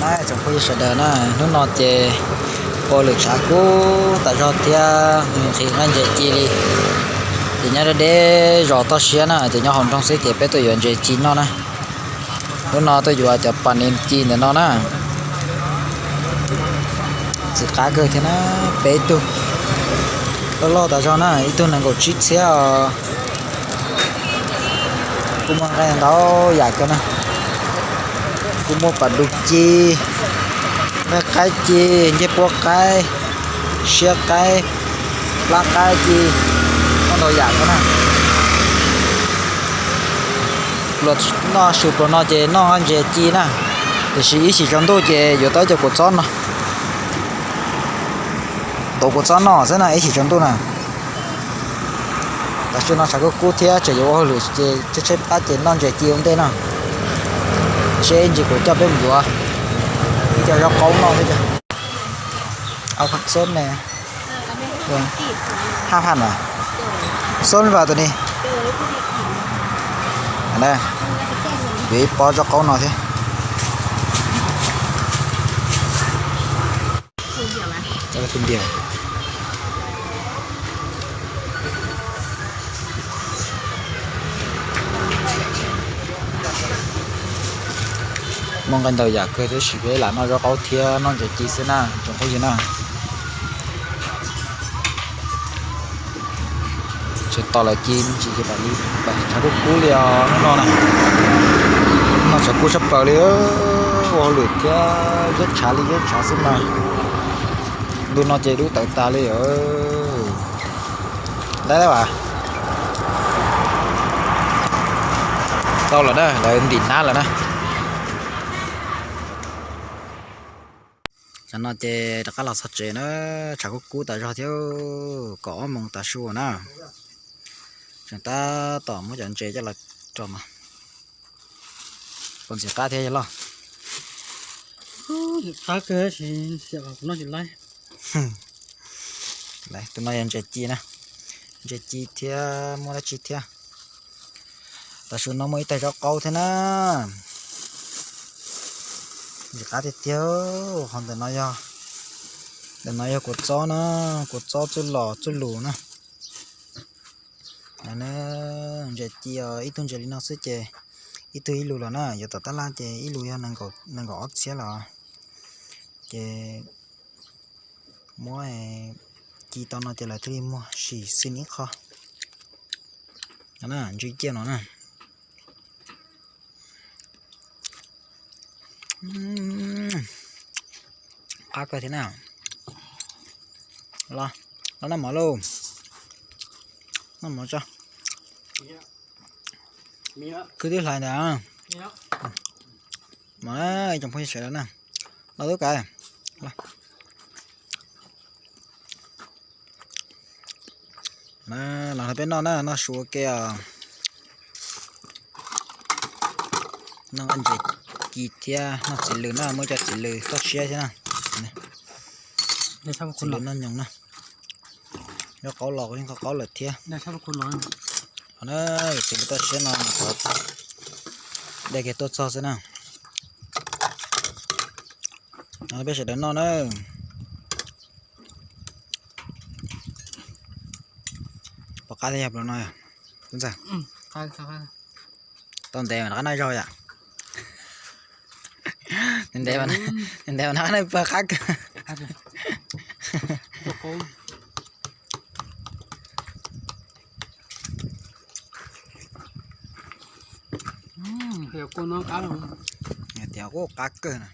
Tsoom phooj ywg sawv daws na, hnub no ces ua lwm tshav kub tas zog thiab nqhis nqaij ntses ci li. Ces nyob deb deb zos toj siab na, ces nyob hauv nroog xwb ces peb tuaj yuav ntses ci noj na. Hnub no tuaj yuav cov pas ni ci ntawm no na. Ntxim qab kawg thiab na, peb tug loj loj tas zog na, ib tug nees nkaum tsib txhiab os. Kuj muaj nqaij ntau yam kawg na. Kuj muaj pas dub ci, nqaij qaib ci, ncej puab qaib, siab qaib, plab qaib ci, muaj ntau yam kawg na. Noj su pluas no ces noj nqaij ntses ci na, tiam sis ib chim tsaus ntuj ces yuav tau ib co kua txob no, tuav kua txob noj xwb na ib chim tsaus ntuj na. Tam sim no tshav kub kub thiab tseem yuav ua hauj lwm ces tshaib tshaib plab ces noj ntses ci ua ntej no. Seb ntsis kuv coj peb mus yuav ib co zaub qaub noj thiab. Ao phav xob ne, haj phav na, xob li vas tus ni. Yuav ib pob zaub qaub no thiab. Muaj nqaij ntau yam kawg tab sis peb lam noj zaub qaub thiab noj ntses ci xwb na tsoom phooj ywg na. Tsis tos lawv ci me ntsis ces tshav kub kub li os hnub no na. Hnub no tshav kub tshaj plaws li, ua hauj lwm thiab zeb tshav li zeb tshav xwb mas. Ntu no ces dub tawv tas li. Lawv, lawv tau lawm na, lawv ntim hnab lawm na. Tam no ces rov qab los txog tsev na, tshav kub kub tas zog thiab, kaum ob moos tav su na. Tseem tab tom muab cov ntses coj los rau mas. Puas ntxim qab thiab yawg loj? Qab kawg tab sis xiam los kuv noj tsis laib. Tus no yog ntses ci na, ntses ci thiab muaj dab tsi thiab. Tav su no muaj ib tais zaub qaub thiab na. Ntxim qab tiag tiag. Qhov ntawm no yog, ntawm no yog kua txob na, kua txob txuj los txuj lus na. Ntses ci os, ib tug ntses li no xwb ces ib tug ib lus los na, yuav tom tab laj ces ib lus yog nees nkaum ob txhiab los. Ces muab ci tau no ces lawv thiaj li muag sim xwb ib qho. Ntsw ciaj no na. Qab kawg thiab na. Los, los noj mov lauj. Noj mov tso. Khwv twb hlais ntawd. Mov na, tsoom phooj ywg sawv daws na. Los tub kav. Los nrog peb noj na, noj su ua ke os. Noj nqaij ntses ci thiab noj txiv lws na, muaj cov txiv lws toj siab thiab na. Txiv lws noj nyoos na. Zaub qaub los yeej qaub qaub lawm thiab. Txiv lws toj siab no qhov dej kiag tuaj txog xwb na. Peb sawv daws noj na. Pom qab thiab yog pluas no. Tau ntev mas rov qab noj zaug yom. Ntev mas rov qab noj pawg qab kawg. Tias kuj qab kawg na.